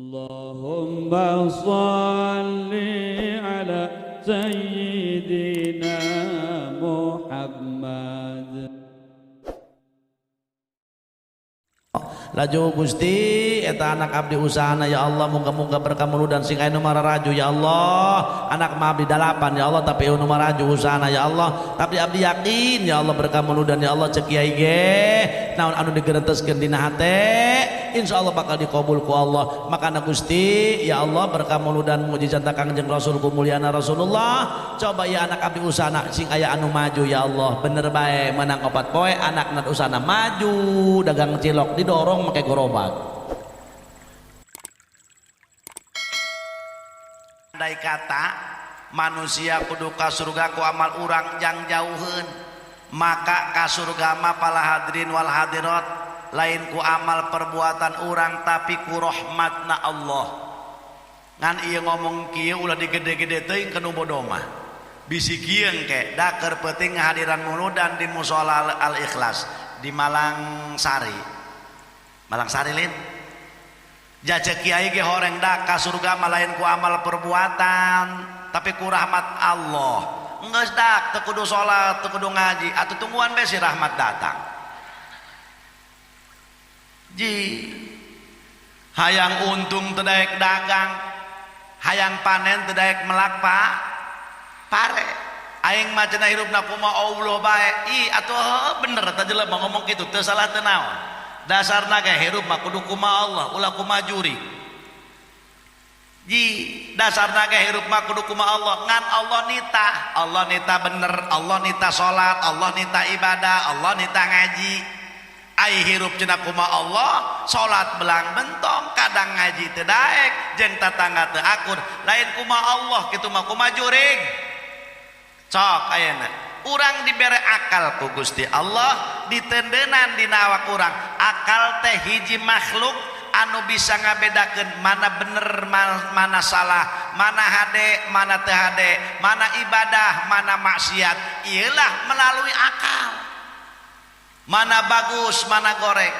Allahumma shalli ala sayyidina Muhammad. Laju Gusti eta anak abdi usahana ya Allah, muga-muga berkah muludan sing aya nu mararaju ya Allah. Anak mah abdi 8 ya Allah, tapi nu maraju usahana ya Allah. Tapi abdi yakin ya Allah berkah muludan ya Allah, cek kiai ge naon anu digerenteskeun dina hate insyaallah bakal dikabul ku Allah. Makana Gusti ya Allah berkah muludan mukjizat Kangjeng Rasul ku mulyana Rasulullah, coba ya anak abdi usahana sing aya anu maju ya Allah. Bener bae menang 4 poe anakna usahana maju dagang cilok didorong pakai gerobak. Andai kata manusia kudu ka surga ku amal urang jang jauheun, maka ka surga mah pala hadirin wal hadirat lain ku amal perbuatan urang tapi ku rahmatna Allah. Ngan ieu ngomong kieu ulah digede-gede teuing kanu bodoh mah. Bisi kieu engke da keur peuting ngahadiran muludan di musala Al Ikhlas di Malang Sari. Malang Sari lin jajak kiai ge horeng dak ka surga mah lain ku amal perbuatan tapi ku rahmat Allah. Geus dak teu kudu salat, teu kudu ngaji, atuh tungguan bae si rahmat datang. Ji hayang untung teu daek dagang, hayang panen teu daek melak pare. Aing mah cenah hirupna kumaha Allah bae. Ih atuh bener tah jelema ngomong kitu teu salah teu naon. Dasarna ge hirup mah kudu kumaha Allah, ulah kumaha juri. Ji dasarna ge hirup mah kudu kumaha Allah, ngan Allah nita bener, Allah nita salat, Allah nita ibadah, Allah nita ngaji. Ai hirup cenah kumaha Allah, salat belang bentong, kadang ngaji teu daek, jeung tatangga teu akur, lain kumaha Allah kitu mah kumaha jurig. Cok ayeuna urang dibere akal ku Gusti Allah, ditendenan dina awak urang. Akal teh hiji makhluk anu bisa ngabedakeun mana bener mana salah, mana hade mana teu hade, mana ibadah mana maksiat. Iyalah melalui akal. Mana bagus mana goreng.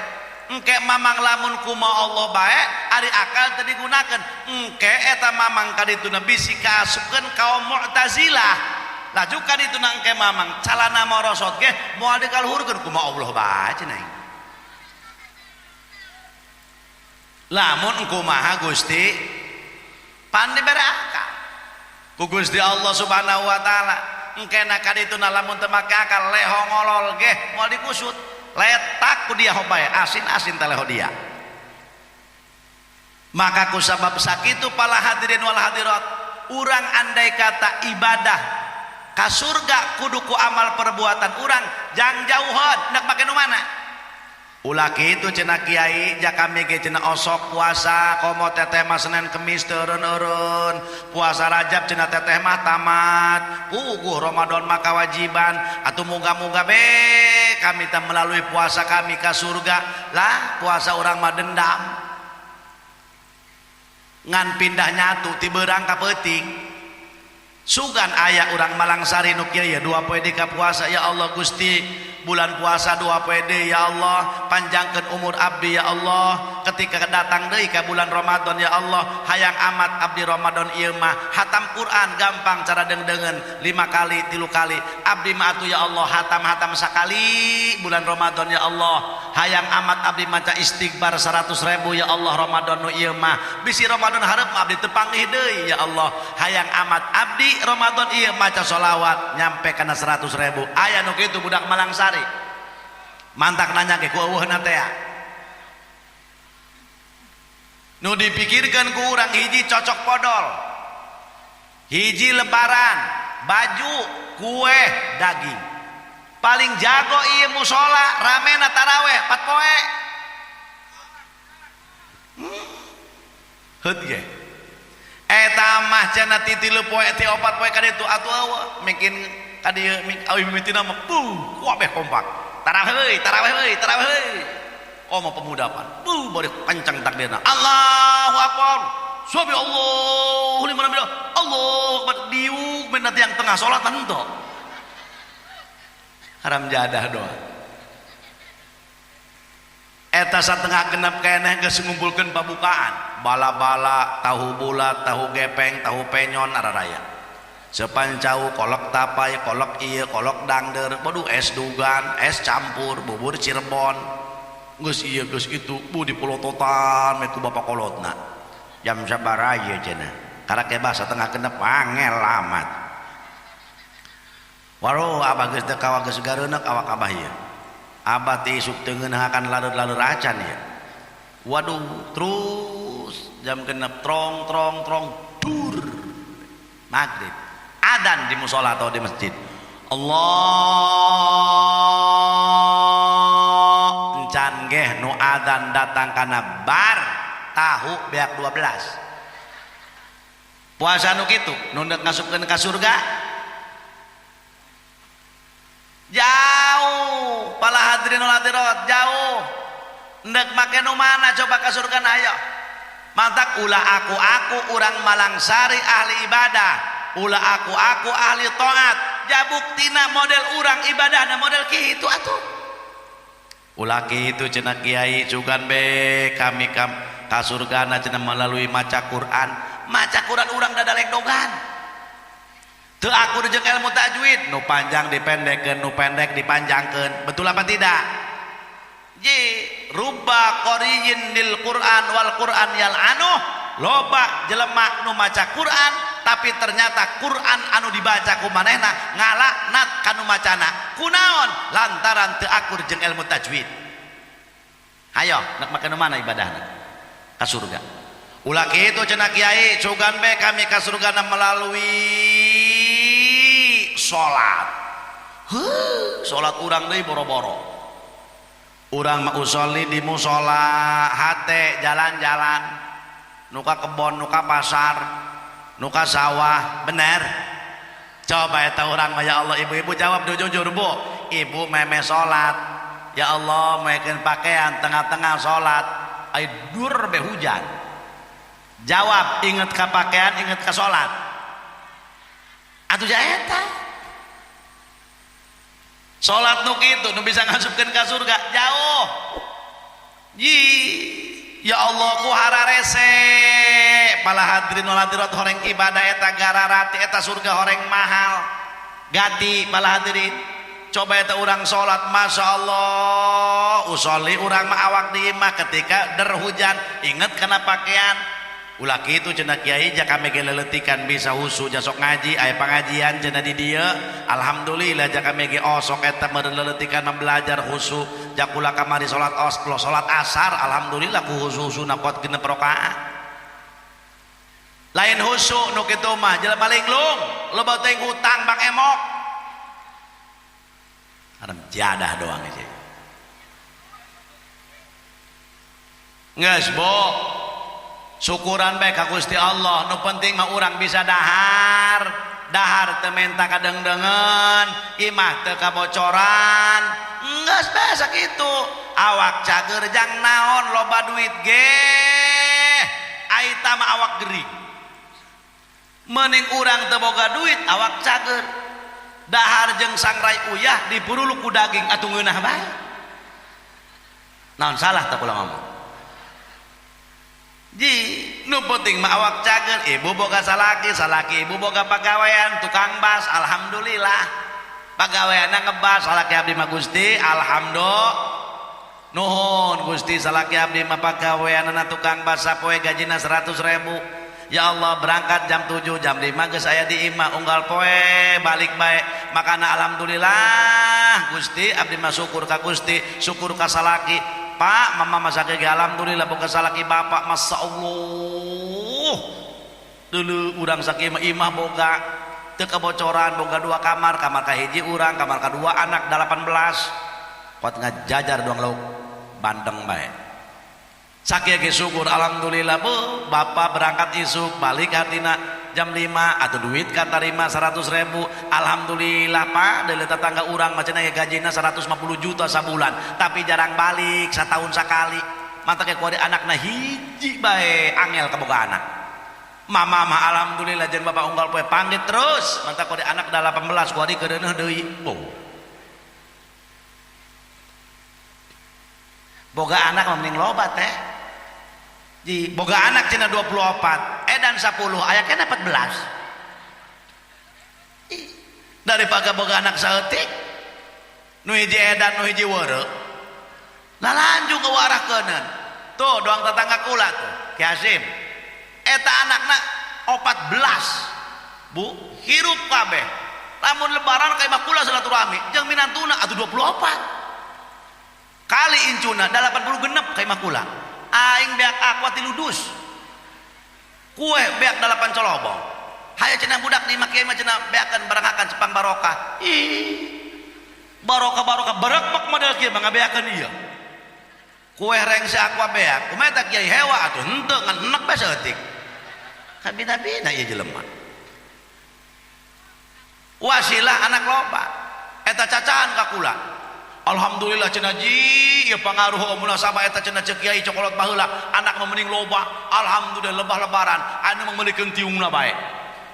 Engke mamang lamun kumaha Allah bae ari akal teu digunakeun. Engke eta mamang kadituna bisi kaasupkeun kaum Mu'tazilah. Laju kaditu nangke mamang calana morosot ge moal dikaluhurkeun kumaha Allah bae cenah. Lamun kumaha Gusti pan dibere akal ku Gusti Allah Subhanahu wa taala. Engkena kadituna lamun teu make akal leho ngolol ge moal dikusut. Letak ku dia bae asin-asin teh leho dia. Maka ku sabab sakitu pala hadirin wal hadirat, urang andai kata ibadah ka surga kudu ku amal perbuatan urang jang jauheun nak make nu mana. Ulah kitu cenah kiai jakami ge cenah osok puasa komo teteh mah Senin Kemis teu eureun-eureun, puasa Rajab cenah teteh mah tamat, puguh Ramadan mah kawajiban, atuh muga-muga be kami teh melalui puasa kami ka surga. Lah puasa urang mah dendam ngan pindah nyatu ti beurang ka peuting. Sugan aya urang Malang Sari nu kieu ya 2 poe deui ka puasa ya Allah Gusti, bulan puasa 2 poe deui ya Allah, panjangkeun umur abdi ya Allah. Ketika datang deui ka bulan Ramadan ya Allah, hayang amat abdi Ramadan ieu mah hatam Quran gampang cara deung-deungeun 5 kali 3 kali. Abdi mah atuh ya Allah hatam-hatam sakali bulan Ramadan ya Allah. Hayang amat abdi maca istighfar 100.000 ya Allah Ramadan nu ieu mah. Bisi Ramadan hareup mah abdi teu panggih deui ya Allah. Hayang amat abdi Ramadan ieu maca sholawat nyampe kana 100.000. Aya nu kitu budak Malang Sari. Mantak nanya ge ku eueuhna teh. Nu dipikirkeun ku urang hiji cocok podol, hiji lebaran, baju, kue, daging. Paling jago ieu musola ramena taraweh 4 poe. Heut ge. Eta mah cenah ti 3 poe ti 4 poe ka ditu atuh eueuh mungkin ka dieu awi mimitina mah puh kabeh kompak. Taraweh euy, taraweh euy, taraweh euy. Komo pemuda pan. Puh bari kencang takbirna. Allahu akbar. Suami Allah liman hamidah. Allahu akbar. Diuk men yang tengah salat henteu. Haram jadah doa. Eta satengah genep keneh geus ngumpulkeun pabukaan, bala-bala, tahu bulat, tahu gepeng, tahu penyon araraya. Sepan cau, kolak tapai, kolak ieu, kolak dangder, boduh es dugan, es campur, bubur Cirebon. Geus ieu geus itu, bu dipulototan we ku bapak kolotna. Jam sabaraha ieu cenah? Karek basa setengah genep angel amat. Waduh, abah geus teu kawa geus gareuneuk awak abah ieu. Abah teh isuk teu ngeunahakan laleur-laleur acan ieu. Waduh, terus jam genep trong trong trong dur. Maghrib. Adzan di musola atau di masjid. Allah encan geh nu adzan datang kana bar tahu beak 12. Puasa nu kitu nu deuk ngasupkeun ka surga jauh pala hadirin wal hadirat jauh ndek make nu mana coba ka surga na ayo mantak ulah aku urang Malangsari ahli ibadah ulah aku ahli taat jabuktina model urang ibadahna model kitu atuh ulah kitu cenah kiai sugan be kami ka surgana cenah melalui maca Quran. Maca Quran urang dadalek dogan teu akur jeung ilmu tajwid nu panjang dipendekkeun nu pendek dipanjangkeun betul apa tidak ji rubba qariyin lil Quran wal Quran yal'anuh loba jelema nu maca Quran tapi ternyata Quran anu dibaca ku manehna ngalaknat kanu macana kunaon lantaran teu akur jeung ilmu tajwid hayo nek make nu mana ibadahna ka surga. Ulah kitu cenah kiai sugan be kami ka surgana melalui salat. Heuh, salat urang deui boro-boro. Urang mah usolli di musala, hate jalan-jalan, nu ka kebon, nu ka pasar, nu ka sawah, bener? Coba eta urang mah ya Allah, ibu-ibu jawab jujur Bu. Ibu meme salat. Ya Allah, maekeun pakaian tengah-tengah salat, ai dur be hujan. Jawab, inget ka pakaian, inget ka salat. Atuh jaeta. Salat nu kitu nu bisa ngasupkeun ka surga jauh. Ji, ya Allah ku hararese. Pala hadirin wal hadirat horeng ibadah eta gararati eta surga horeng mahal. Gati pala hadirin. Coba eta urang salat Masya Allah usolli urang mah awak di imah ketika der hujan inget kana pakaian. Ulah kitu cenah kiai ja kami ge leletikan bisa husu jasok ngaji aya pangajian cenah di dieu alhamdulillah ja kami ge osok eta meureun leletikan belajar husu ja kula kamari salat os salat asar alhamdulillah ku husu-husuna kuat genep rakaat lain husu nu kitu mah jelema linglung loba teuing hutang bang emok haram jadah doang aja geus bo syukuran bae ka Gusti Allah nu penting mah urang bisa dahar dahar teu menta kadengdengeun imah teu kabocoran geus bae sakitu awak cager jang naon loba duit ge aita mah awak gering mending urang teu boga duit awak cager dahar jeung sangrai uyah dipurulu ku daging atuh ngeunah bae naon salah teh kula ngomong ji nu penting mah awak cager ibu boga salaki salaki ibu boga pagawean tukang bas alhamdulillah pagaweanna ngebas salaki abdi mah Gusti alhamdulillah nuhun Gusti salaki abdi mah pagaweanna tukang bas sapoe gajina 100.000 ya Allah berangkat jam 7 jam 5 geus aya di imah unggal poe balik bae makana alhamdulillah Gusti abdi mah syukur ka Gusti syukur ka salaki Pak, mama masake ge alhamdulillah boga salaki bapak masya Allah. Dulu urang sakieu mah imah boga teu kebocoran, boga 2 kamar, kamar kahiji urang, kamar kadua anak 18. Kuat ngajajar doang lauk bandeng bae. Sakieu ge syukur alhamdulillah bu, bapak berangkat isuk balik hatina jam 5 atau duit katarima 100.000 alhamdulillah Pak dari tetangga urang macam nya gajina 150 juta sabulan tapi jarang balik setahun sekali mantap kuari anakna hiji bae angel kaboga anak mama mah alhamdulillah jeung bapak unggal poe panggil terus mantap kuari anak 18 kuari keureuneuh deui oh. Boga anak mah mending loba teh. Ji boga anak cenah 24, edan 10, aya keneh 14. Daripada boga anak saeutik nu hiji edan nu hiji weureu. Lalanjung euarahkeuneun. Tuh doang tetangga kula tuh, Ki Hasim. Eta anakna 14. Bu, hirup kabeh. Lamun lebaran ka imah kula silaturahmi jeung minantuna atuh 24. Kali incuna 80 genep ka imah kula. Aing beak aqua 3 dus. Kue beak 8 colobong. Hayo cenah budak di imah kiai mah cenah beakeun barakakan cepang barokah. Ih. Barokah-barokah berekmek model kieu mah ngabeakeun ieu. Kue rengse aqua beak. Kumaha eta kiai hewa atuh henteu ngan enek bae saeutik. Kabina-bina ieu jelema. Wasilah anak loba. Eta cacahan ka kula. Alhamdulillah cenah ji ieu pangaruh munasabah eta cenah ceuk kiai cokolot baheula anak mah mending loba. Alhamdulillah lebah lebaran anu mangmeulikeun tiungna bae.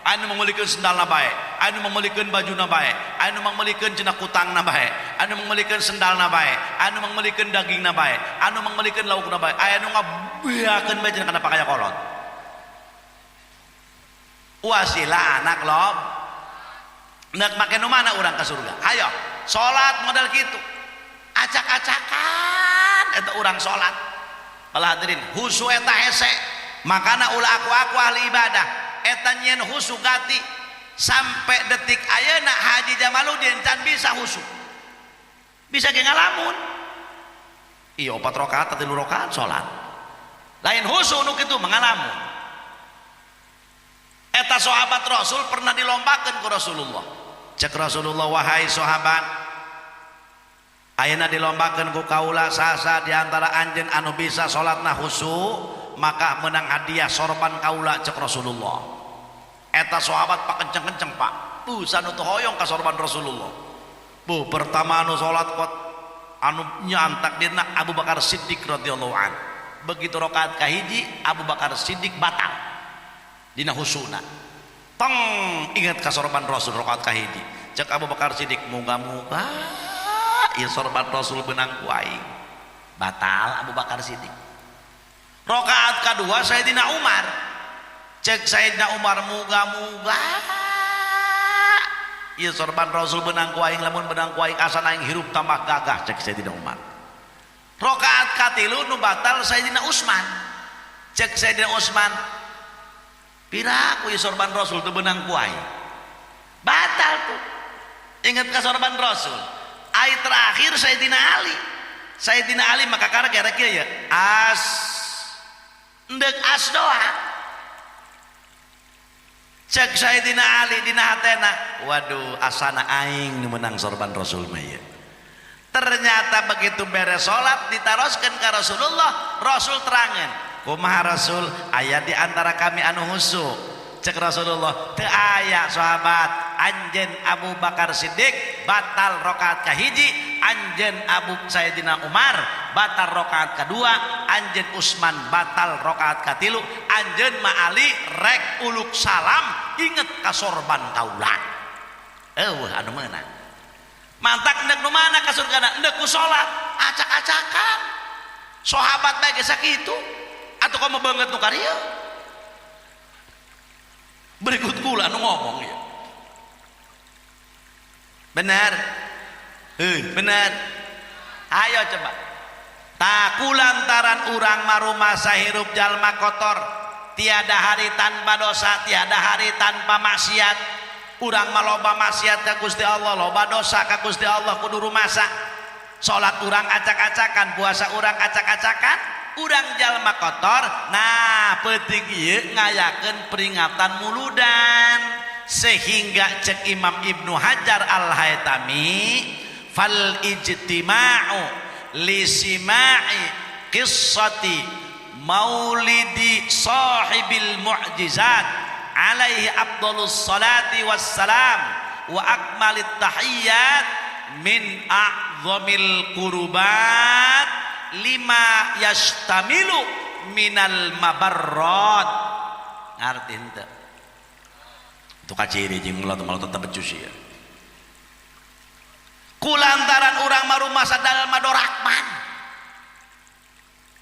Anu mangmeulikeun sendalna bae, anu mangmeulikeun bajuna bae, anu mangmeulikeun cenah kutangna bae, anu mangmeulikeun sendalna bae, anu mangmeulikeun dagingna bae, anu mangmeulikeun laukna bae, aya nu ngabeakeun bae cenah kana pakaya kolot. Wasilah anak lob. Nek make nu mana urang ka surga? Hayo, salat model kitu. Acak-acakan eta urang salat. Bala hadirin, husu eta hese. Makana ulah aku-aku ahli ibadah. Eta nyieun husu gati sampai detik ayeuna Haji Jamaluddin can bisa husu. Bisa ge ngalamun. Iya 4 rakaat 3 rakaat salat. Lain husu nu kitu mangalamun. Eta sahabat Rasul pernah dilombakeun ku Rasulullah. Cek Rasulullah, wahai sahabat, ayeuna dilombakeun ku kaula sasa di antara anjeun anu bisa salatna husu maka menang hadiah sorban kaula cek Rasulullah. Eta sahabat pak kenceng-kenceng pak. Bu sanu teu hoyong ka sorban Rasulullah. Bu pertama anu salat kuat anu nyantak dina Abu Bakar Siddiq radhiyallahu an. Begitu rakaat kahiji Abu Bakar Siddiq batal dina husuna. Tong ingat ka sorban Rasul rakaat kahiji. Cek Abu Bakar Siddiq muga-muga ieu sorban Rasul beunang ku aing. Batal Abu Bakar Siddiq. Rakaat kedua Sayyidina Umar. Cek Sayyidina Umar muga-muga ieu sorban Rasul beunang ku aing, lamun beunang ku aing asan aing hirup tambah gagah cek Sayyidina Umar. Rakaat katilu nu batal Sayyidina Utsman. Cek Sayyidina Utsman pira ku ieu sorban Rasul teu beunang ku aing. Batal tuh. Ingat ka sorban Rasul. Ai terakhir Sayyidina Ali. Sayyidina Ali maka karek gerek ieu ya. As endek as doang. Cek Sayyidina Ali dina hatena, waduh asana aing nu menang sorban Rasul mah ieu. Ternyata begitu beres salat ditaroskeun ka Rasulullah, Rasul terangan, kumaha Rasul aya di antara kami anu husu. Cek Rasulullah, teu aya sahabat, anjeun Abu Bakar Siddiq batal rakaat kahiji, anjeun Abu Sayyidina Umar batal rakaat kedua, anjeun Utsman batal rakaat katilu, anjeun ma Ali rek uluk salam inget ka sorban kaula. Eueuh anu meunang. Mantak endek nu mana ka surgana? Endek ku salat, acak-acakan. Sahabat bae geus sakitu. Atuh komo beungeut nu karieu. Berikut kula anu ngomong ya. Benar. Heuh, benar. Ayo coba. Takulantaran urang marumasa hirup jalma kotor, tiada hari tanpa dosa, tiada hari tanpa maksiat. Urang mah loba maksiat ka Gusti Allah, loba dosa ka Gusti Allah kudu rumasa. Salat urang acak-acakan, puasa urang acak-acakan, urang jalma kotor. Nah, peuting ieu ngayakeun peringatan muludan sehingga cek Imam Ibnu Hajar Al-Haytami fal ijtima'u li sima'i qissati maulidi sahibil mu'jizat alaihi afdalus salati wassalam wa akmalit tahiyyat min a'zamil qurubat lima yastamilu minal mabarrat. Ngarti henteu? Itu kaciri jeung ulah malah tetep becus ieu. Kulantaran urang marumasa dalma dorakman.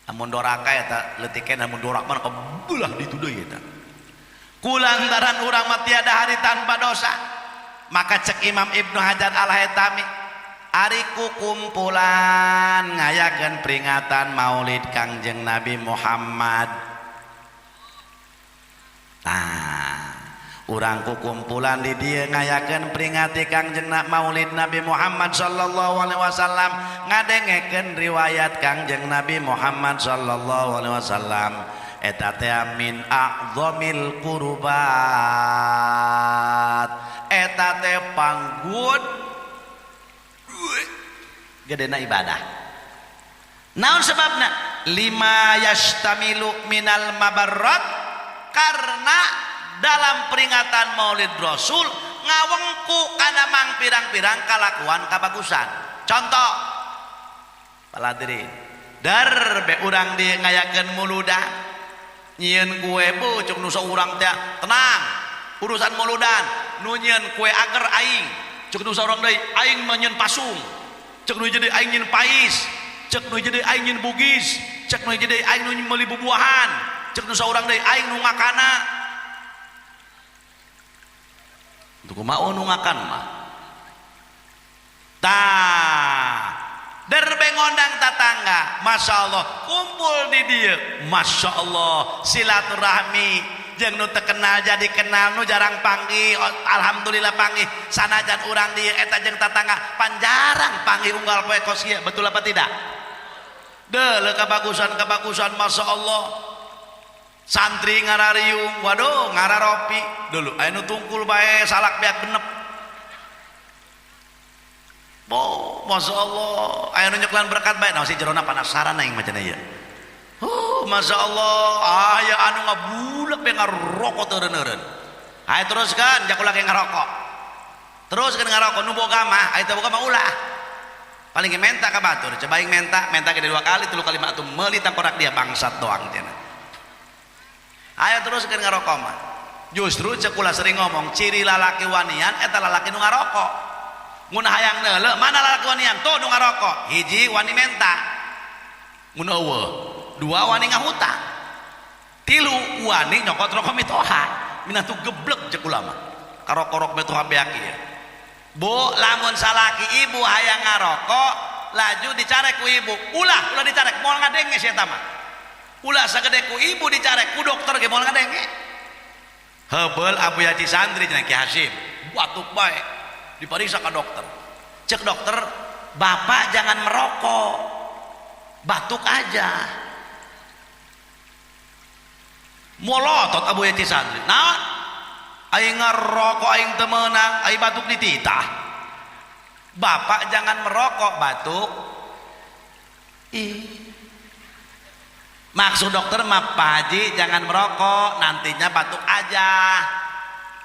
Lamun doraka eta leutik keneh, lamun dorak mah kebelah ditu deui eta. Kulantaran urang mah tiada hari tanpa dosa. Maka cek Imam Ibnu Hajar Al-Haytami, ari kukumpulan ngayakeun peringatan Maulid Kangjeng Nabi Muhammad. Nah, urang kukumpulan di dieu ngayakeun peringati Kangjeng Maulid Nabi Muhammad sallallahu alaihi wasallam, ngadengekeun riwayat Kangjeng Nabi Muhammad sallallahu alaihi wasallam. Eta teh min a'zamil qurbat, eta teh panggut gedena ibadah. Naon sebabna? Lima yastamilu minal mabarrat, karena dalam peringatan Maulid Rasul ngawengku kana mang pirang-pirang kalakuan kabagusan. Contoh paladirin, dar be urang di ngayakeun muludan, nyieun kue bu cuk nu saurang teh tenang urusan muludan, nu nyieun kue ager aing, cuk nu saurang deui aing mah nyieun pasung, cek nu jadi aing nyieun pais, cek nu jadi aing nyieun bugis, cek nu jadi aing nu meuli bubuahan, cek nu saurang deui aing nu ngakana. Untuk kumaha nu ngakan mah. Tah, derbe ngondang tatangga, Masya Allah kumpul di dieu, Masya Allah silaturahmi jeung nu teu kenal jadi kenal, nu jarang panggih alhamdulillah panggih, sanajan urang dieu eta jeung tatangga panjarang panggih unggal poe kos ieu, betul apa tidak? Deuleu kabagusan-kabagusan, Masya Allah. Santri ngarariung, waduh ngararopi dulu aya nu tungkul bae salak beak genep. Oh, Masya Allah aya nu nyeklan berkat bae, naon sih jerona penasaran aing mah cenah ieu. Oh, Masya Allah aya anu ngabulek bae ngarokok teureun-eureun. Hayo teruskan jaku lagi ngarokok. Teruskan ngarokok nu boga mah, aya teu boga mah ulah. Paling ge menta ka batur, coba aing menta, menta ge 2 kali, 3 kali mah atuh meuli tangkorak dia bangsat doang cenah. Ayo teruskan ngarokok mah. Justru cek kula sering ngomong, ciri lalaki wanian eta lalaki nu ngarokok. Mun hayang neuleuh mana lalaki wanian? Tuh nu ngarokok. Hiji wani menta. Mun eueuh, 2 wani ngahutang. 3 wani nyokot rokok mitoha. Minantu geblek cek kula mah. Karok-korok mitoha beak ieu. Bu, lamun salaki ibu hayang ngarokok, laju dicarek ku ibu. Ulah, ulah dicarek, moal ngadenge sia eta mah. Ulah sagede ku ibu dicarek ku dokter ge moal ngadenge. Heubeul Abu Yaci santri cenah Ki Hasyim, batuk bae. Diperiksa ka dokter. Cek dokter, bapak jangan merokok, batuk aja. Molotot Abu Yaci santri. Naon? Aing ngarokok aing teu meunang, aing batuk dititah. Bapak jangan merokok, batuk. Ih. Maksud dokter mah Pak Haji jangan merokok, nantinya batuk aja.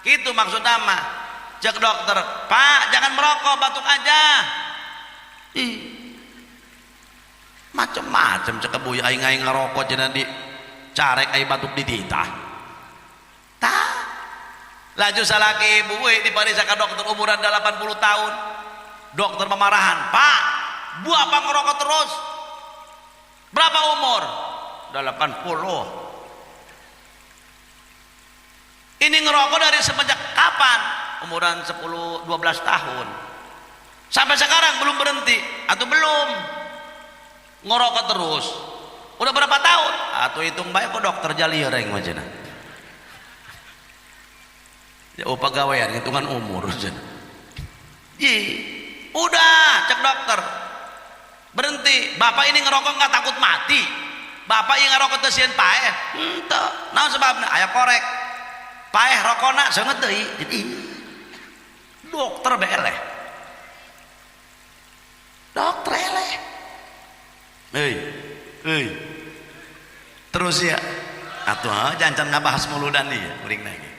Gitu maksudnya mah. Cek dokter, Pak jangan merokok, batuk aja. Ih. Macem-macem cek kebuy aing aing ngerokok cenah di carek aing batuk dititah. Tah. Laju salaki ibu we dipariksa ka dokter umuran 80 tahun. Dokter memarahan, Pak, bu apa ngerokok terus? Berapa umur? 80. Ini ngerokok dari semenjak kapan? Umuran 10, 12 tahun. Sampai sekarang belum berhenti atau belum? Ngerokok terus. Udah berapa tahun? Atau hitung baik kok dokter jalieur aing mah cenah. Ya oh pegawaian hitungan umur cenah. Ih, udah cek dokter. Berhenti. Bapak ini ngerokok nggak takut mati? Bapak yang ngerokok teu sieun paeh? Henteu. Naon sebabna? Aya korek. Paeh rokona seungeut deui. Jadi dokter be eleh. Dokter eleh. Hei, hei. Terus ya. Atuh jangan ngabahas muludan ieu kuring lagi.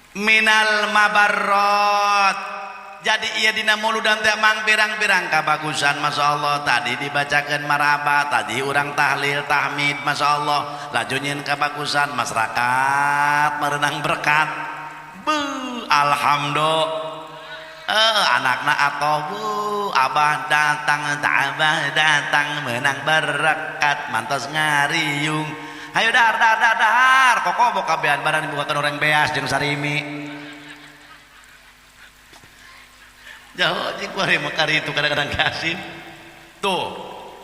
Minal mabarrot. Jadi iya dina muludan teh mang pirang-pirang kabagusan, Masya Allah. Tadi dibacakan maraba, tadi urang tahlil tahmid, Masya Allah. Laju nyieun kabagusan masyarakat merenang berkat. Bu, alhamdulillah. Anakna atau bu abah datang, abah datang menang berkat mantos ngariung. Hayo dar dar dar dar koko bokabean barang dibukakan orang beas jeung sarimi. Jauh jeung kuari mekar itu kadang-kadang kasin. Tuh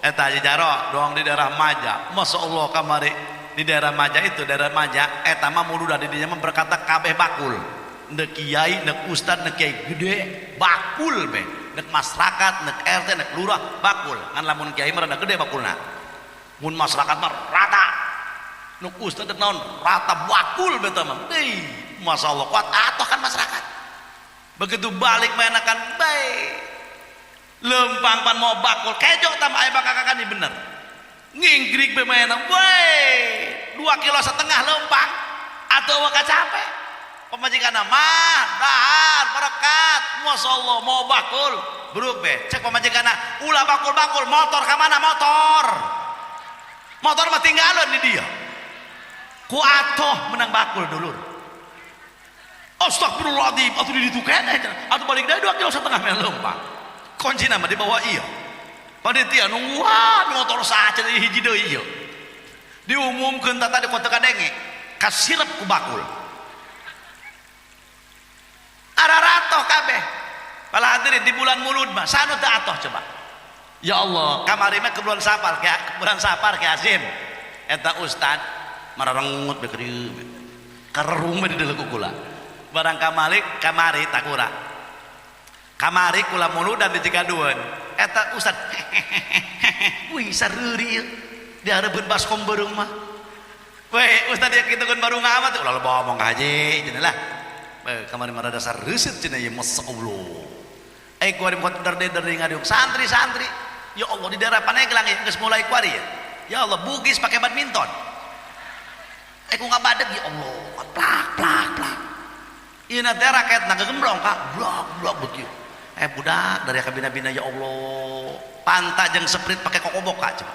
eta jaro doang di daerah Maja. Masya Allah kamari di daerah Maja itu daerah Maja eta mah muludan di dinya mah berkata kabeh bakul. Nek kiai, nek ustad, nek kiai gede bakul be. Nek masyarakat, nek RT, nek lurah bakul. Ngan lamun kiai mah rada gede bakulna. Mun masyarakat mah rata. Nek ustad nek naon rata bakul be tah mah. Deui, masyaallah kuat atoh kan masyarakat. Begitu balik maenakan bae. Lempang pan mau bakul kejo tambah aya bakakakan ini bener. Nginggrik be maena bae. 2,5 kilo lempang atau waka capek. Pemajikan mah dahar berkat masyaallah mau bakul beruk be cek pemajikan ulah bakul-bakul motor ka mana motor motor mah tinggalon di dia ku atoh menang bakul dulur. Astagfirullahaladzim atuh di ditu keneh atuh balik deui 2,5 kilo meh leumpang kuncina mah dibawa ieu panitia nungguan motor saha cenah hiji deui ieu diumumkeun tata di kota kadenge kasirep ku bakul araratoh kabeh. Pala hadirin di bulan Mulud mah sanu teu atoh coba. Ya Allah, kamari mah ke bulan Safar, ke bulan Safar ke Azim. Eta ustad mararengut be krieu. Karerung we di deuleu kula. Barang kamari kamari takura. Kamari kula muludan di Cigadueun. Eta ustad wih sareuri dihareupeun baskom beureum mah. Weh ustad ieu kitukeun barunga amat ulah loba omong ka haji cenah lah. Kamari mah rada sareuseut cenah ieu masyaallah. Eh kuari mah derde-derde ngadiuk santri-santri. Ya Allah di daerah Paneglang ya geus mulai kuari ya. Ya Allah Bugis pakai badminton. Eh ku ngabadeg ya Allah plak plak plak. Ieu na teh raket na gegemblong ka blok blok begieu. Eh budak dari kabina-bina ya Allah. Panta jeung seprit pakai kokoboka coba.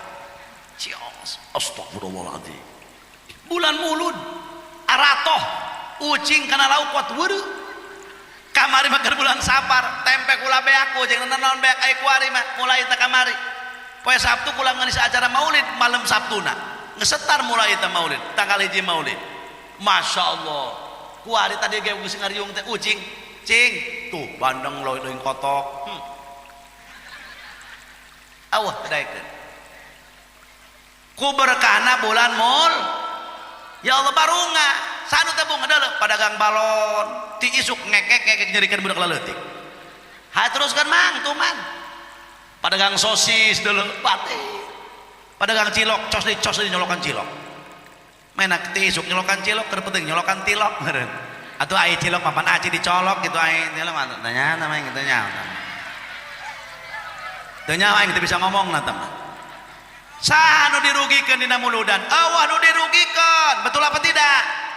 Cios astagfirullahaladzim. Bulan Mulud aratoh ucing kana lauk kuat weureuh. Kamari mah keur bulan Safar, tempe kula beak jeung naon beak ai kuari mah mulai teh kamari. Poe Sabtu kula ngeulis acara Maulid malam Sabtuna. Ngesetar mulai teh Maulid, tanggal 1 Maulid. Masya Allah. Kuari tadi ge geus ngariung teh ucing, cing, tuh bandeng loe deui kotok. Awah daekeun. Ku berkahna bulan Mul. Ya Allah barunga. Sanu teh bunga deuleu padagang balon ti isuk ngekek-ngekek nyerikeun budak leutik. Ha teruskan mang tuman. Padagang sosis deuleu batik. Padagang cilok cos di cos di nyolokan cilok. Menak ti isuk nyolokan cilok keur penting nyolokan tilok meureun. Atuh ai cilok papan aci dicolok gitu ai tilok mah tanya nama gitu nya. Teu nyaho aing teu bisa ngomong na teh mah. Saha nu dirugikeun dina muludan? Eueuh nu dirugikeun. Betul apa tidak?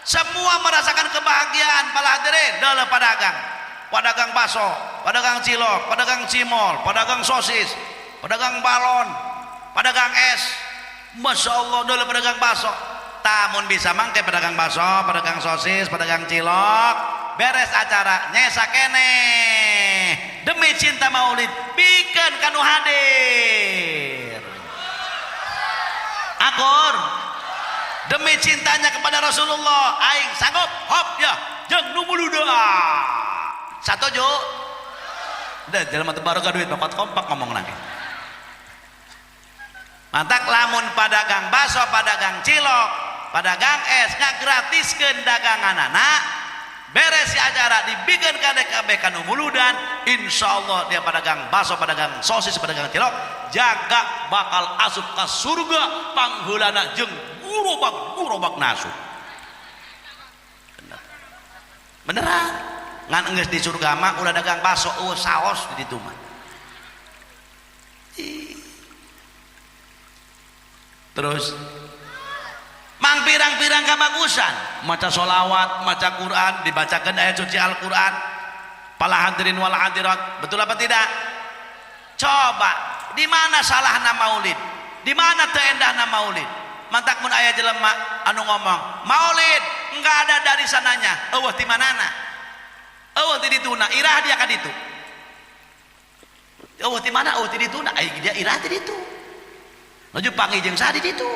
Semua merasakan kebahagiaan para hadirin dalam pedagang, pedagang bakso, pedagang cilok, pedagang cimol, pedagang sosis, pedagang balon, pedagang es. Masya Allah dalam pedagang bakso. Tamun bisa mangke pedagang bakso, pedagang sosis, pedagang cilok, beres acara nyesa keneh demi cinta Maulid bikin kanu hadir. Akur. Demi cintanya kepada Rasulullah aing sanggup hop ya jeung nu muludan. Satuju? Da jelema teu baroga duit bakat kompak ngomong nage. Mantak lamun padagang bakso, padagang cilok, padagang es ngagratiskeun daganganana, beres si acara dibikeun ka DKB kanu muludan, insyaallah dia padagang bakso, padagang sosis, padagang cilok jaga bakal asup ka surga pangheulana jeung gurobak-gurobak nasu. Bener. Beneran. Ngan geus di surga mah ulah dagang bakso eueuh saos di ditu mah. Terus mang pirang-pirang kabagusan, maca sholawat, maca Quran, dibacakan ayat suci Al-Quran. Pala hadirin wal hadirat, betul apa tidak? Coba, di mana salahna Maulid? Di mana teu endahna Maulid? Mantak mun aya jelema anu ngomong, Maulid enggak ada dari sananya, eueuh ti manana. Eueuh ti dituna irah dia ka ditu. Eueuh ti mana eueuh ti dituna ai dia irah ti ditu. Laju panggih jeung saha di ditu.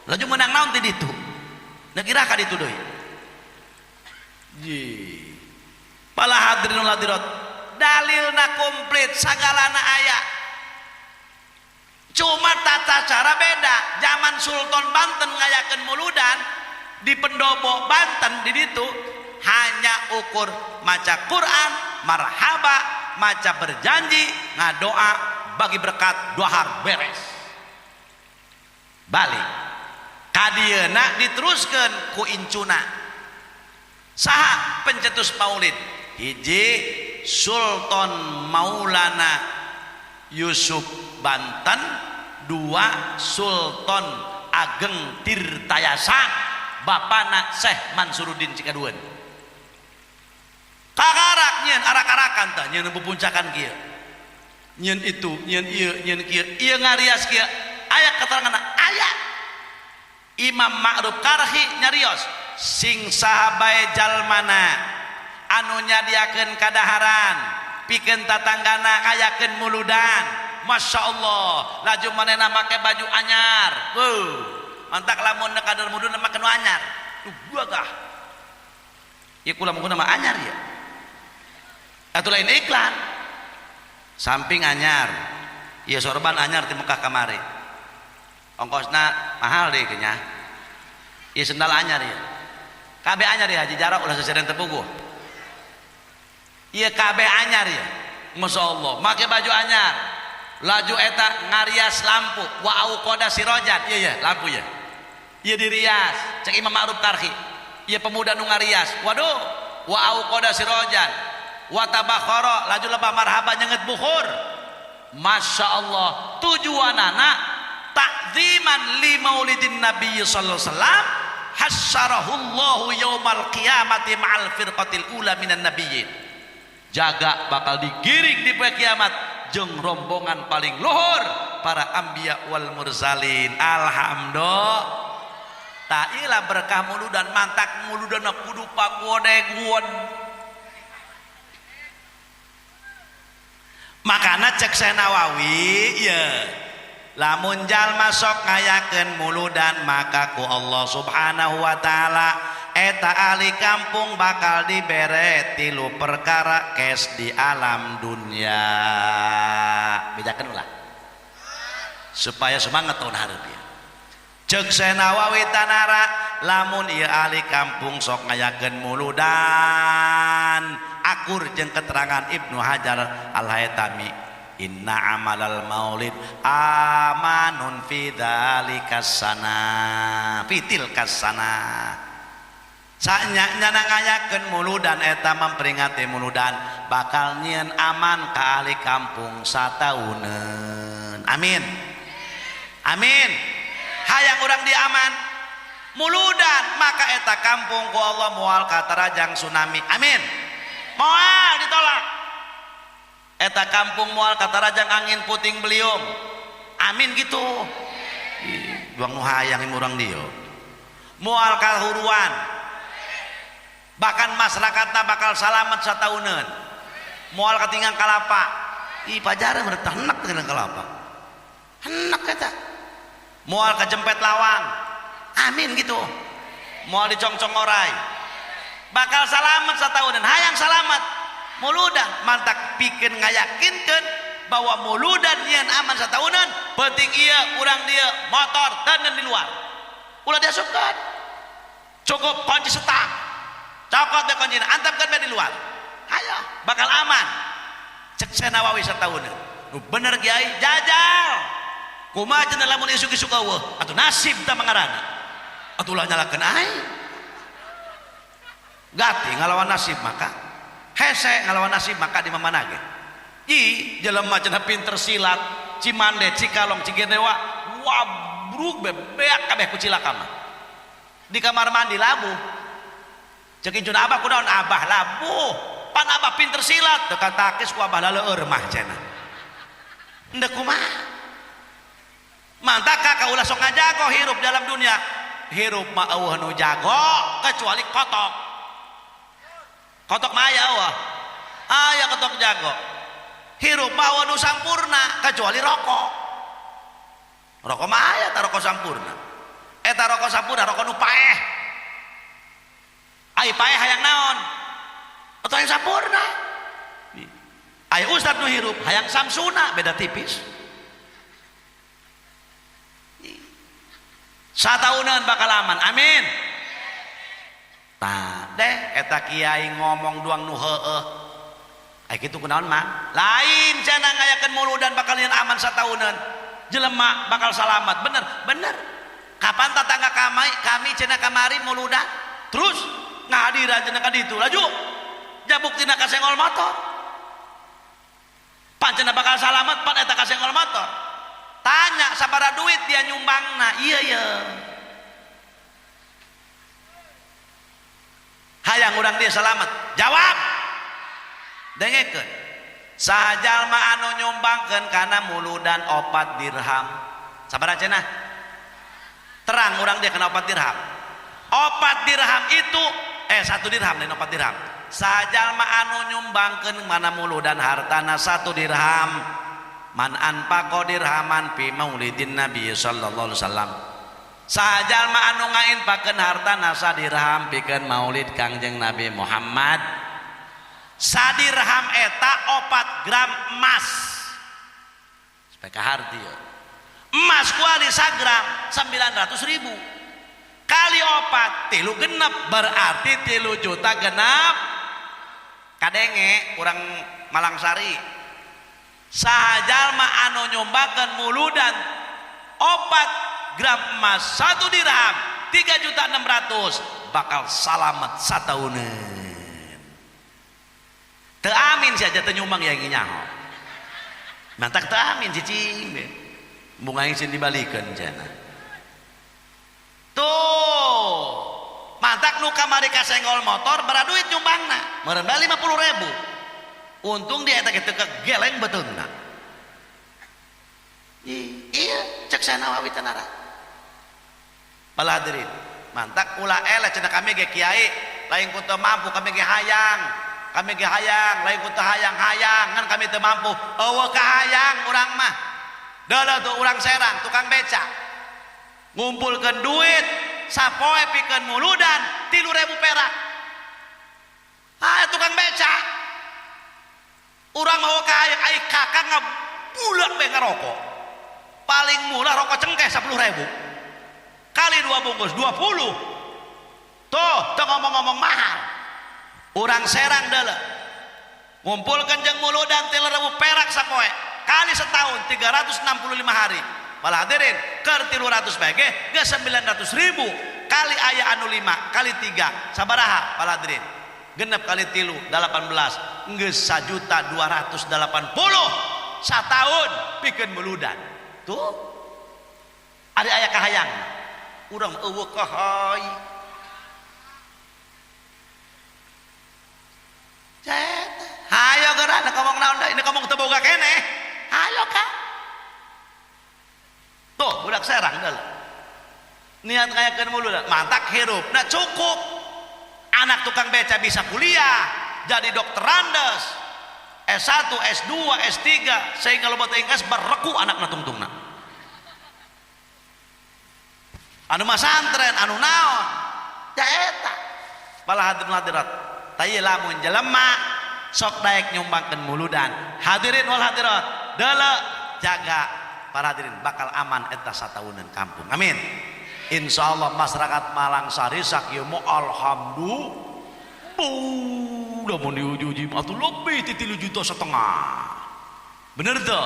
Laju meunang naon ti ditu. Neuk irah ka ditu deui. Ji. Pala hadirin wal hadirat, dalilna komplit sagalana aya. Cuma tata cara beda. Zaman Sultan Banten ngayakeun muludan di pendopo Banten di ditu hanya ukur maca Quran, marhaba, maca berjanji, ngadoa bagi berkat dohar beres. Balik. Kadieuna diteruskeun ku incuna. Saha pencetus maulid? Hiji Sultan Maulana Yusuf Banten, dua Sultan Ageng Tirtayasa, bapana Syekh Mansuruddin Cikadueun. Kakarak nyeun arak-arakan tah nyeun pupuncakan kieu. Nyeun itu, nyeun ieu, nyeun kieu, ieu ngarias kieu. Aya keterangan aya. Imam Ma'ruf Karhi nyarios sing saha bae jalmana anu nyadiakeun kadaharan pikeun tatanggana ngayakeun muludan, Masya Allah laju manehna make baju anyar. Beuh, mantak lamun kadar mudun make nu anyar. Duh gagah. Ieu kula mun mah anyar ya. Atuh lain iklan. Samping anyar. Ieu sorban anyar ti Mekah kamari. Ongkosna mahal deh kayaknya. Ieu sendal anyar ieu. Kabeh anyar ya Haji Jarok ulah seseren tepuguh. Ieu kabeh anyar ya. Masya Allah, make baju anyar. Laju eta ngarias lampu wa auqada sirojan. Iya ya, lampu ya. Ieu dirias, cek Imam Ma'ruf Karhi. Ieu pemuda nu ngarias. Waduh, wa auqada sirojan. Wa tabakhara, laju lebah marhaba nyenget bukhur. Masya Allah, tujuanana takziman li maulidin Nabi sallallahu alaihi wasallam hasyarahullahu yaumal qiyamati ma'al firqatil ula minan nabiyyin. Jaga bakal digiring di poe kiamat jeung rombongan paling luhur para anbiya wal mursalin. Alhamdulillah. Ta'ilah berkah muludan mantak muludan kudu pagodeguan. Makana cek Syekh Nawawi ya, lamun jalma sok ngayakeun muludan maka ku Allah Subhanahu wa taala eta ahli kampung bakal dibere tilu perkara kes di alam dunia. Bejakeun ulah supaya semangat tahun hareup ya. Cek Syekh Nawawi tanara lamun ieu ahli kampung sok ngayakeun muludan akur jeung keterangan Ibnu Hajar Al-Haytami, inna amalal maulid amanun fi dzalikas sana fi tilkas sana. Sanya nyana ngayakeun muludan eta memperingati muludan bakal nyieun aman ka ahli kampung satauneun. Amin. Amin. Hayang urang di aman muludan maka eta kampung ku Allah moal katarajang tsunami. Amin. Moal ditolak. Eta kampung moal katarajang angin puting beliung. Amin gitu. Buang nu hayang urang dieu. Moal kahuruan. Bahkan masyarakatna bakal salamet satauneun. Moal katinggang kalapa. Ih pajaran bertah henek tinggang kalapa. Henek eta. Moal kajempet lawang. Amin gitu. Moal dicongcong orai. Bakal salamet satauneun. Hayang salamet. Muludan mantak pikeun ngayakinkeun bahwa muludan nyeun aman satauneun, penting ieu urang dieu motor teuneun di luar. Ulah diasupkeun. Cukup kunci setang. Cokot deh kuncina, antapkeun bae di luar. Hayo, bakal aman. Cek Syekh Nawawi satauneun. Nu bener kiai, jajal. Kumaha cenah lamun isuk-isuk eueuh, atuh nasib tah mangarana. Atuh ulah nyalakeun aing. Gati ngalawan nasib maka hese ngalawan nasib maka di mana ge. I jelema cenah pinter silat, Cimande, Cikalong, Cigenewa, wabruk bebeak kabeh ku cilaka mah. Di kamar mandi labuh. Cek incun abah kunaon abah labuh. Pan abah pinter silat, teu katakis ku abah laleueur mah cenah. Endek kumaha? Mantak ka ulah sok ngajago hirup dalam dunia. Hirup mah eueuh nu jago kecuali kotok. Kotok mah aya eueuh. Aya kotok jago. Hirup mah nu sampurna kecuali rokok. Rokok mah aya ta rokok sampurna. Eta rokok sampurna rokok nu paeh. Ai paeh hayang naon? Atau yang sampurna. Ai ustad nu hirup hayang samsuna beda tipis. Sataunan bakal aman. Amin. Tah deh eta kiai ngomong doang nu heueuh. Ai kitu kunaon mah? Lain cenah ngayakeun muludan bakal aman sataunan. Jelema bakal salamat. Bener, bener. Kapan tetangga kami cenah kamari muludan? Terus ngahadiran cenah ka ditu. Laju. Jabuktina kasenggol motor. Pan cenah bakal salamat pan eta kasenggol motor. Tanya sabara duit dia nyumbangna. Iya iya. Hayang urang dia selamat. Jawab. Dengekeun. Saha jalma anu nyumbangkeun kana muludan 4 dirham. Sabaraha cenah? Terang urang dia kana 4 dirham. 4 dirham itu 1 dirham lain 4 dirham. Saha jalma anu nyumbangkeun kana muludan hartana 1 dirham. Man anfaqa dirhaman fi maulidin Nabi sallallahu alaihi wasallam. Saha jalma anu ngainfakeun hartana sadirham pikeun maulid Kangjeng Nabi Muhammad. Sadirham eta 4 gram emas. Supaya kaharti ya. Emas kuali sagram 900.000. Kali 4 tilu genep berarti 3 juta genep. Kadenge urang Malangsari. Saha jalma anu nyumbangkeun muludan 4 gram emas 1 dirham 3.600.000 bakal salamet satauneun. Teu amin si aja teu nyumbang ya nyaho. Mantak teu amin cicing we. Bunga sieun dibalikeun cenah. Tuh. Mantak nu kamari kasenggol motor bara duit nyumbangna. Meureun bae 50.000. Untung dia eta kitu kegeleng beteungna. Iya, cek Sanawawi tenara. Bala hadirin, mantak ulah eleh cenah kami ge kiai, lain ku teu mampu kami ge hayang. Kami ge hayang, lain ku teu hayang-hayang, ngan kami teu mampu. Eueuh kahayang urang mah. Deuleuh tuh urang Serang, tukang beca. Ngumpulkeun duit sapoe pikeun muludan 3.000 perak. Ah, tukang beca. Urang mau kahayang ai kakak ngabulak be ngarokok. Paling murah rokok cengkeh 10.000. Kali 2 bungkus 20. Tuh, teu ngomong-ngomong mahal. Urang Serang deuleuh. Ngumpulkeun jeung muludan 3.000 perak sapoe. Kali setahun 365 hari. Malah hadirin, keur 300 bae ge geus 900.000. Kali aya anu 5 kali 3 sabaraha pala hadirin? Genep kali 3 18 geus 1.280.000 satahun pikeun muludan. Tuh. Ari aya kahayang. Urang eueuh kahay. Cet. Hayo geura nek ngomong naon deui, nek ngomong teu boga keneh. Hayo ka. Tuh budak Serang deuleu. Niat ngayakeun muludan, mantak hirup. Nah cukup. Anak tukang beca bisa kuliah, jadi dokterandes, S1, S2, S3, sehingga loba teh engkas bereku anakna tungtungna. Anu masantren, anu naon? Ya eta. Bala hadirin hadirat. Tah ieu lamun jelema sok daek nyumbangkeun muludan. Hadirin wal hadirat, deuleu jaga para hadirin bakal aman eta sataunan kampung. Amin. Insyaallah masyarakat Malangsari sakieu mah alhamdulillah. Udah mau diuji-uji atuh lebih ti 3,5 juta. Bener teu?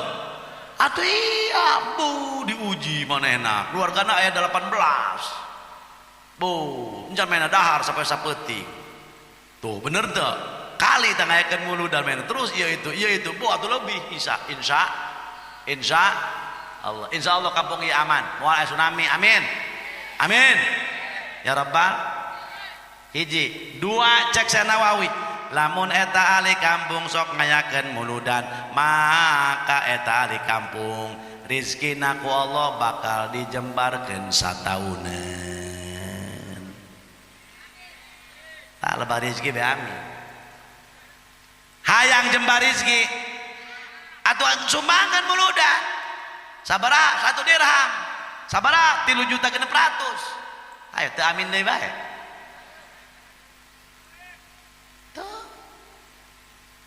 Atuh iya bu diuji manehna. Keluargana aya 18. Bu, encan mainna dahar sampai sapeuting. Tuh bener teu? Kali teh ngayakeun muludan mainna terus ieu itu bu atuh lebih isa insya insya Allah. Insya Allah kampung ieu aman. Moal aya tsunami. Amin. Amin. Ya Rabbal. Hiji, dua cek Sanawawi. Lamun eta ahli kampung sok ngayakeun muludan, maka eta ahli kampung rizkina ku Allah bakal dijembarkeun satauneun. Tak lebar rezeki be amin. Hayang jembar rezeki atuh sumbangan muludan sabaraha 1 dirham sabaraha 3.600.000 ayo teu amin deui bae tuh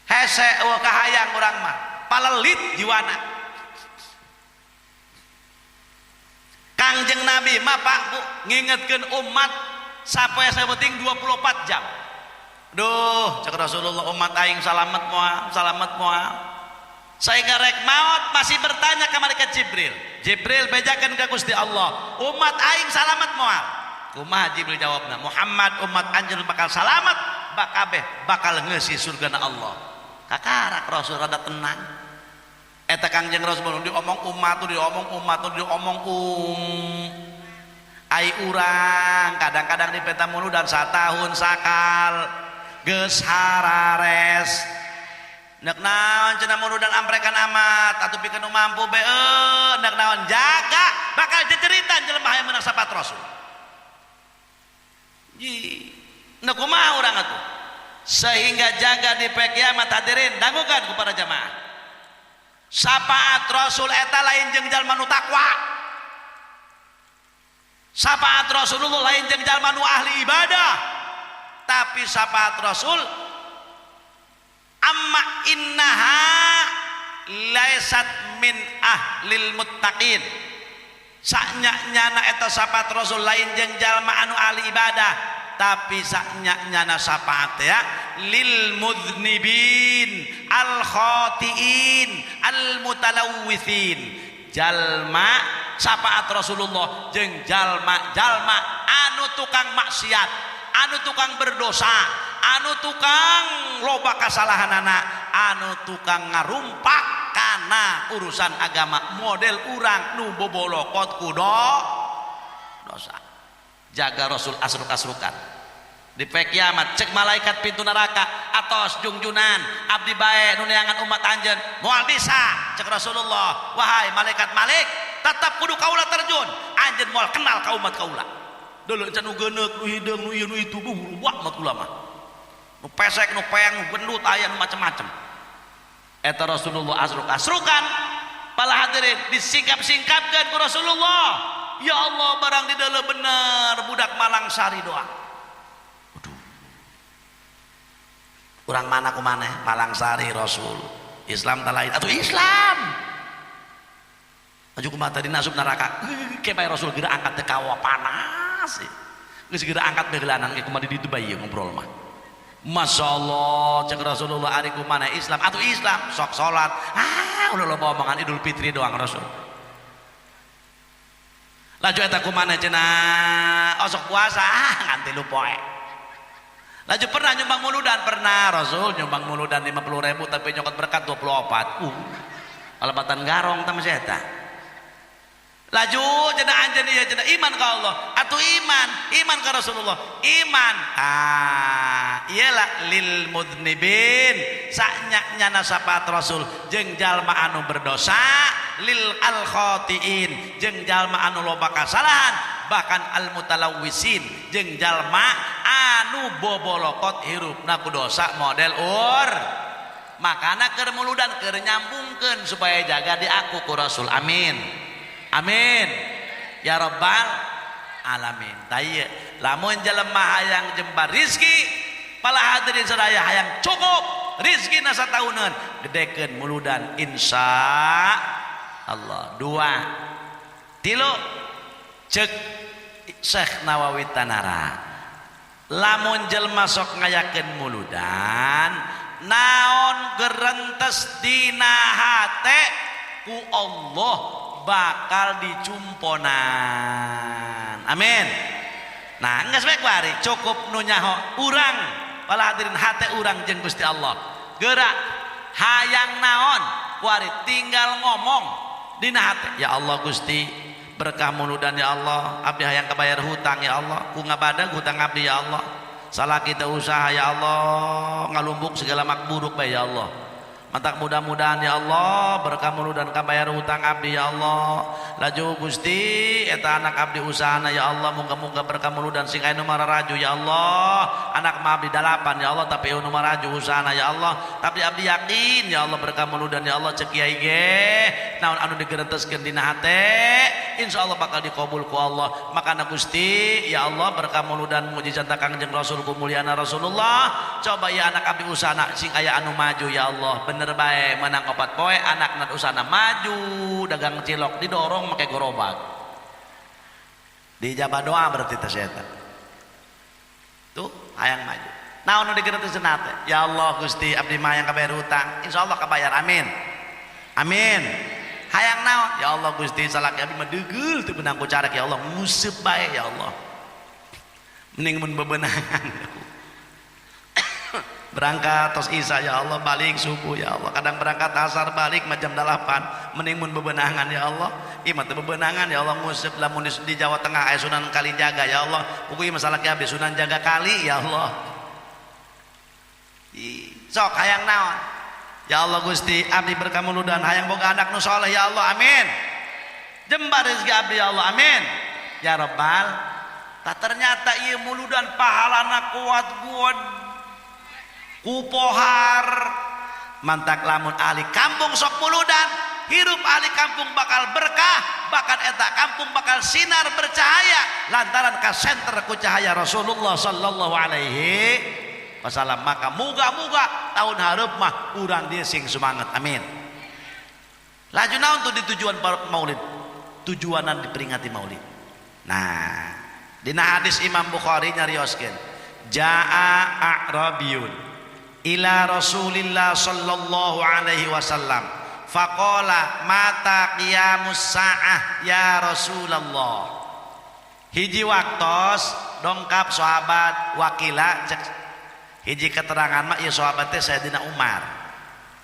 hese eueuh kahayang urang mah palelit jiwana. Kangjeng Nabi mah Pak Bu ngingetkeun umat sapoe saeuting 24 jam. Duh cek Rasulullah umat aing salamet moal salamet moal. Sehingga rek maot masih bertanya ke malaikat Jibril. Jibril bejakeun ka Gusti Allah, umat aing salamet moal. Kumaha Jibril jawabna? Muhammad umat anjeun bakal salamet bakabeh bakal ngeusi surgana Allah. Kakarak Rasul rada tenang. Eta Kangjeng Rasul diomong umat tuh diomong umat tuh diomong ai urang kadang-kadang di peta muludan satahun sakal geus harares nek naon cenah muludan amprekan amat atuh pikeun nu mampu be nek naon jaga bakal ceceritan jelema hayang meunang sapat Rasul. Ji nek kumaha urang atuh sehingga jaga di poe kiamat hadirin dangukeun kepada jamaah. Syafaat Rasul eta lain jeung jalma nu takwa. Syafaat Rasulullah lain jeung jalma nu ahli ibadah. Tapi syafaat Rasul amma innaha laisat min ahlil muttaqin. Saknya-nyana eta syafaat Rasul lain jeung jalma anu ahli ibadah, tapi saknya-nyana syafaat ya lil mudznibin al khatiin al mutalawwithin. Jalma syafaat Rasulullah jeung jalma-jalma anu tukang maksiat, anu tukang berdosa, anu tukang loba kasalahanana, anu tukang ngarumpak kana urusan agama model urang nu bobolokot kudo dosa. Jaga Rasul asruk-asrukan di poe kiamat cek malaikat pintu neraka atos jungjunan abdi bae nu neangan umat anjeun moal bisa cek Rasulullah wahai malaikat malik tetap kudu kaula terjun anjeun moal kenal ka umat kaula deuleu can nu geuneuk nu hideung nu ieu nu itu buah umat kula mah nu pesek nu peang nu gendut aya nu macem-macem. Eta Rasulullah asruk-asrukan pala hadirin disingkap-singkapkeun ku Rasulullah. Ya Allah barang di dalam bener budak Malang Sari doang. Aduh. Urang mana ku maneh? Malang Sari Rasul. Islam tak lain atuh Islam. Aju kumaha tadi nasup neraka. Ke bae Rasul geura angkat teh kawa panas. Geus geura angkat beugelanan ke kumaha di ditu bae ngobrol mah. Masya Allah cek Rasulullah ari ku maneh Islam atuh Islam sok salat. Ah ulah loba omongan Idul Fitri doang Rasul. Laju eta kumaha cenah osok puasa ah nganti lu poe. Laju pernah nyumbang muludan pernah Rasul nyumbang muludan 50.000 tapi nyokot berkat 24. Alepatan garong tah masih eta. Laju cenah anjeun ieu cenah iman ka Allah atuh iman, iman ka Rasulullah, iman. Ah, iyalah lil mudznibin saknya-nyana syafaat Rasul jeung jalma anu berdosa lil al khatiin jeung jalma anu loba kasalahan bahkan al mutalawwisin jeung jalma anu bobolokot hirupna ku dosa model ur. Makana keur muludan keur nyambungkeun supaya jaga diaku ku Rasul. Amin. Amin ya rabbal alamin. Tah lamun jelema hayang jembar rizki pala hadirin sadaya hayang cukup rizki na satauneun gedekeun muludan insya Allah. 2 3 cek Syekh Nawawi Tanara lamun jelema sok ngayakeun muludan naon gerentes dina hate ku Allah bakal dicumponan. Amin. Nah geus bae kuari cukup nu nyaho urang pala hadirin hate urang jeung Gusti Allah. Gerak hayang naon kuari tinggal ngomong dina hate ya Allah Gusti berkah muludan ya Allah abdi hayang kabayar hutang ya Allah ku ngabadag hutang abdi ya Allah salah kita usaha ya Allah ngalumbuk segala makburuk bae ya Allah Matak mudah-mudahan ya Allah berkah muludan kabayar hutang abdi ya Allah. Laju Gusti eta anak abdi usahana ya Allah, muga-muga berkah muludan sing aya nu mararaju ya Allah. Anak mah abdi 8 ya Allah, tapi nu maraju usahana ya Allah. Tapi abdi yakin ya Allah berkah muludan ya Allah, cek kiai ge naon anu digerenteskeun dina hate insyaallah bakal dikabul ku Allah. Makana Gusti ya Allah berkah muludan mukjizat Kangjeng Rasul ku mulyana Rasulullah, coba ya anak abdi usahana sing aya anu maju ya Allah. Bener bae menang 4 poe anak nat usahana maju dagang cilok didorong make gerobak, dijabah doa berarti teh eta tuh hayang maju. Naon nu digerenteskeun hate ya Allah Gusti abdi mah hayang kabayar hutang, insyaallah kabayar, amin amin. Hayang naon ya Allah Gusti salaki abdi mah degeul teu beunang ku carek ya Allah, nguseup bae ya Allah, mending mun bebenangan berangkat tos isya ya Allah, balik subuh ya Allah, kadang berangkat asar balik jam 8, mending mun bebenangan ya Allah. Ieu mah teu bebenangan ya Allah, nguseup lamun di Jawa Tengah aya Sunan Kalijaga ya Allah, puguh ieu masalah abdi Sunan Jaga Kali ya Allah. Sok hayang naon ya Allah Gusti abdi berkah muludan hayang boga anak nu soleh ya Allah, amin. Jembar rezeki abdi ya Allah, amin ya rabbal. Tak ternyata ieu muludan pahalana kuat kuat kupohar. Mantak lamun ahli kampung sok muludan, hirup ahli kampung bakal berkah, bahkan eta kampung bakal sinar bercahaya lantaran ka senter ku cahaya Rasulullah sallallahu alaihi wasallam. Maka muga-muga tahun hareup mah urang dieu sing semangat, amin. Laju naon tuh di tujuan maulid, tujuanan diperingati maulid. Nah dina hadis Imam Bukhari nyarioskeun, jaa a'rabiyun ila Rasulillah sallallahu alaihi wasallam faqala mata qiyamus sa'ah ya Rasulullah. Hiji waktos dongkap sahabat wakila, cek hiji keterangan mah ieu sahabat teh Sayyidina Umar,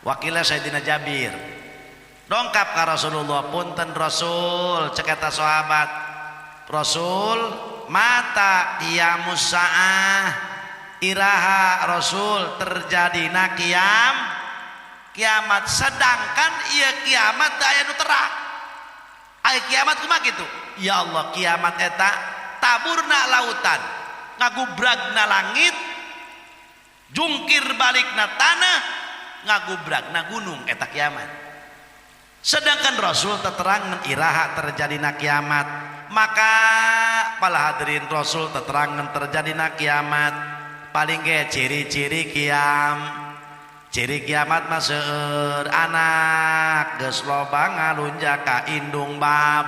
wakila Sayyidina Jabir. Dongkap ka Rasulullah, punten Rasul, cek eta sahabat, Rasul mata qiyamus sa'ah, iraha Rasul terjadina kiamat, sedangkan ieu kiamat teu aya nu terang. Aya kiamat kumaha kitu? Ya Allah, kiamat eta taburna lautan, ngagubragna langit, jungkir balikna tanah, ngagubragna gunung, eta kiamat. Sedangkan Rasul teterangan iraha terjadina kiamat. Maka para hadirin, Rasul teterangan terjadina kiamat paling ge ciri-ciri ciri kiamat mah seueur anak geus loba ngalunjak ka indung bab.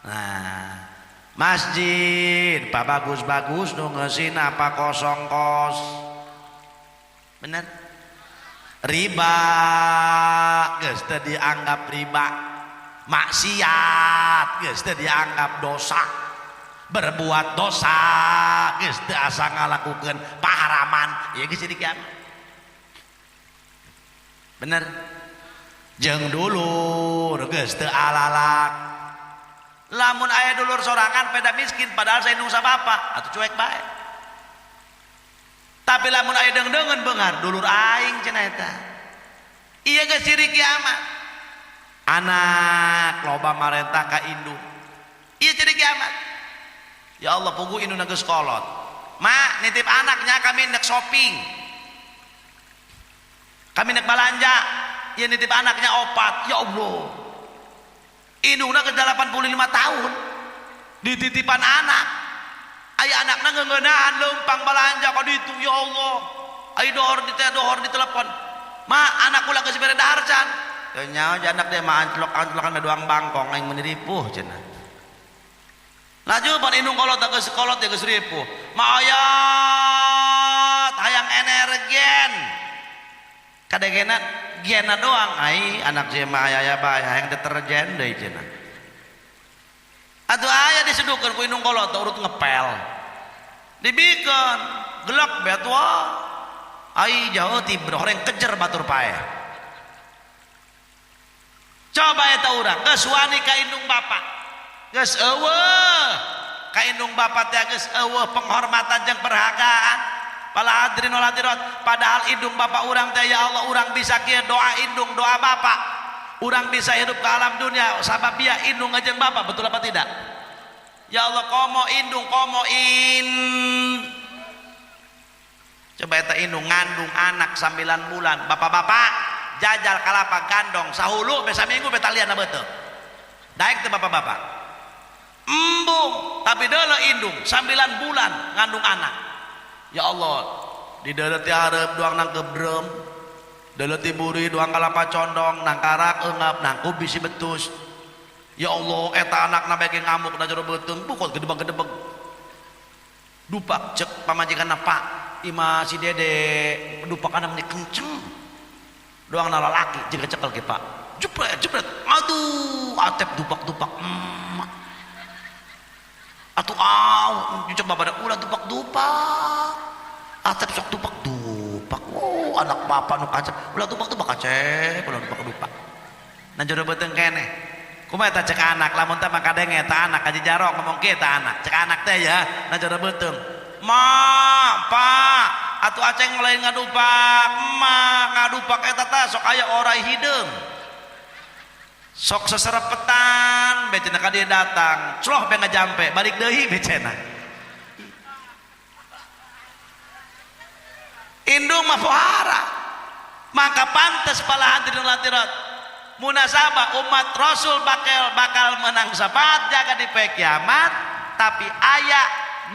Nah masjid bagus-bagus nu ngeusin apa kosong kos, bener. Riba geus teu dianggap riba, maksiat geus teu dianggap dosa, berbuat dosa geus teu asa ngalakukeun paharaman, ieu geus jadi kiamat, bener. Jeung dulur geus teu alalak, lamun aya dulur sorangan peda miskin padahal saya nungsa bapak atuh cuek bae. Tapi lamun aya deung-deungeun beunghar dulur aing cenah eta, ieu geus ciri kiamat. Anak loba marentah ka indung, ieu ciri kiamat. Ya Allah, puguh indungna geus kolot, ma nitip anaknya kami nek shopping, kami nek balanja, ieu nitip anaknya 4, ya Allah indungna ke 85 tahun dititipan anak, aya anakna ngeungeunaan leumpang balanja ka ditu, ya Allah. Aya dohor di dohor di telepon, ma anak kula geus bere dahar can, teu nyaho anak dia mah ancelok-anclokan doang bangkong aing meuni ripuh cenah. Laju pan indung kolot geus kolot ya geus ripuh, ma ayat hayang energen kadegena gena doang, ai anak sia mah aya bae hayang deterjen deui cenah. Atuh aya disedukeun ku indung kolot urut ngepel, dibikeun gelak bae atuh, ai jauh tibro horeng kejer batur paeh. Coba eta urang geus wani ka indung bapak, geus eueuh ka indung bapak teh geus eueuh penghormatan jeung perhargaan. Pala hadirin wal hadirat, padahal indung bapak urang teh ya Allah urang bisa kieu doa indung doa bapak. Urang bisa hidup ke alam dunia sabab dia indung jeung bapak, betul apa tidak? Ya Allah komo indung komo in. Coba eta indung ngandung anak 9 bulan, bapak-bapak jajal kalapa gandong sahulu besa minggu betalian beuteung. Daek teu bapak-bapak? Embung, tapi deuleu indung 9 bulan ngandung anak. Ya Allah, di deuleu ti hareup doang nang gebrem, deuleu ti buri doang kalapa condong, nang karak eungap, nangkub bisi betus. Ya Allah, eta anakna bege ngamuk na jero beuteung, bukot gedebeg-gedebeg. Dupak cek pamajikanna Pak, ima si Dede dupakanna meni kenceng. Doang na lalaki jeung kecekel ge Pak. Jepret jepret, aduh, atep dupak-dupak. Atuh aw, cek bapak ulah dupak-dupak. Atep sok dupak-dupak. Oh, anak bapak nu kacep, ulah dupak-dupak kacep, ulah dupak-dupak. Nah jero beuteung keneh. Kumaha eta cek anak, lamun teh mah kadenge eta anak kaji jarok ngomong kieu eta anak. Cek anak teh ya, nah jero beuteung. Ma, Pak, atuh aceng lain ngadupak, emak ngadupak eta tah sok aya orai hideung. Sok seserepetan becena ka dia datang, cloh be ngajampe, balik deui becena. Indung mah pohara. Maka pantes pala hadirin wal hadirat. Munasabah umat Rasul bakal menang syafaat jaga di poe kiamat, tapi aya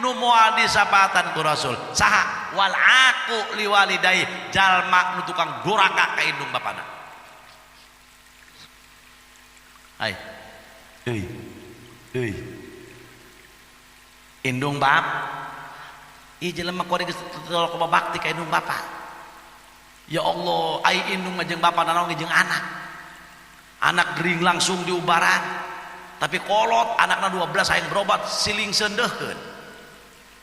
nu moal disafaatan ku Rasul. Saha? Wal aqu liwalidai, jalma nu tukang doraka ka indung bapana. Hai. Euy. Euy. Indung bap. Ieu jelema kuari geus teu bakti ka indung bapa. Ya Allah, ai indung mah jeung bapa nanaon jeung anak. Anak gering langsung diubaran. Tapi kolot anakna 12 hayang berobat siling seundeuhkeun.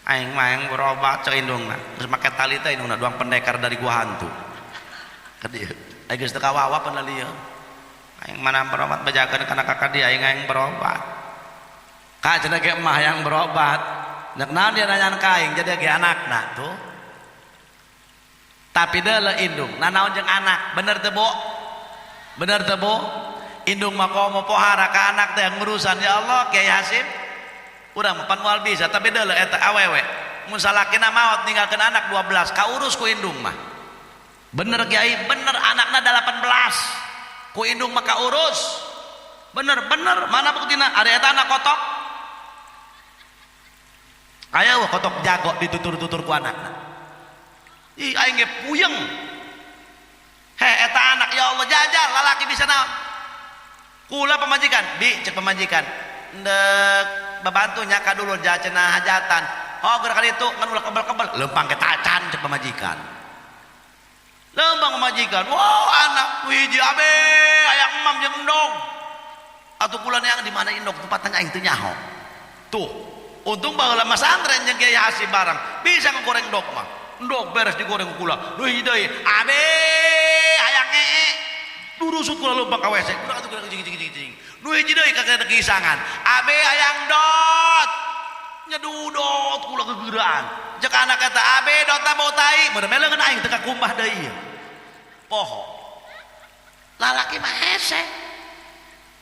Aing mah hayang berobat cek indungna. Geus make tali teh indungna doang pendekar dari gua hantu. Ka dieu. Ai geus teu kawawa pan lieu. Aing mana berobat bejakeun kana kakak dia aing hayang berobat. Ka cenah ge mah hayang berobat. Nek naon dia nanyaan ka aing jadi ge anakna tuh. Tapi deuleu indung nanaon jeung anak, bener teu Bu? Bener teu Bu? Indung mah komo pohara ka anak teh ngurusan ya Allah Kiai Hasim. Urang mah pan moal bisa tapi deuleu eta awewe. Mun salakina maot ninggalkeun anak 12 kaurus ku indung mah. Bener Kiai, bener anakna 18. Ku indung maka urus. Bener-bener mana buktina ada eta anak kotok. Aya wah kotok jago ditutur-tutur ku anakna. Ih aing ge puyeng. He eta anak ya Allah jajal lalaki bisa naon. Kula pamajikan, bi cek pamajikan. Ndek babantu nya ka dulur cenah hajatan. Oh geura ka ditu ngan ulah kebel-kebel lempang ke tacan cek pamajikan. Lempang pamajikan, wow anak hiji abe aya emam jeung endog. Atuh kula neang di mana endog tempatnya aing teu nyaho. Tuh, untung baheula mah santren jeung Kiai Hasim bareng bisa ngegoreng endog mah. Endog beres digoreng kula. Nu hiji deui, abe hayang ee. Durusut kula lempang ka WC. Udah atuh cing cing cing cing. Nu hiji deui ka kisangan. Abe hayang dot. Nyedudot kula gegeraan. Cek anak eta abe dotna bau tai, mun meleungeun aing teu kakumbah deui. Poho. Lalaki mah hese.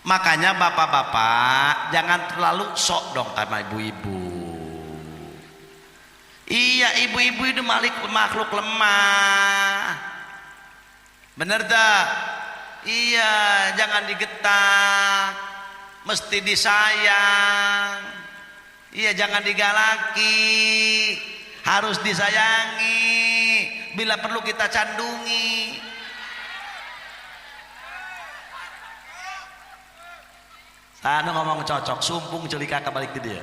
Makanya bapak-bapak jangan terlalu sok dong sama ibu-ibu. Iya, ibu-ibu itu makhluk lemah. Bener tak? Iya, jangan digetak, mesti disayang. Iya, jangan digalaki, harus disayangi. Bila perlu kita candungi. Anu ngomong cocok, sumpung celika kebalik di dia.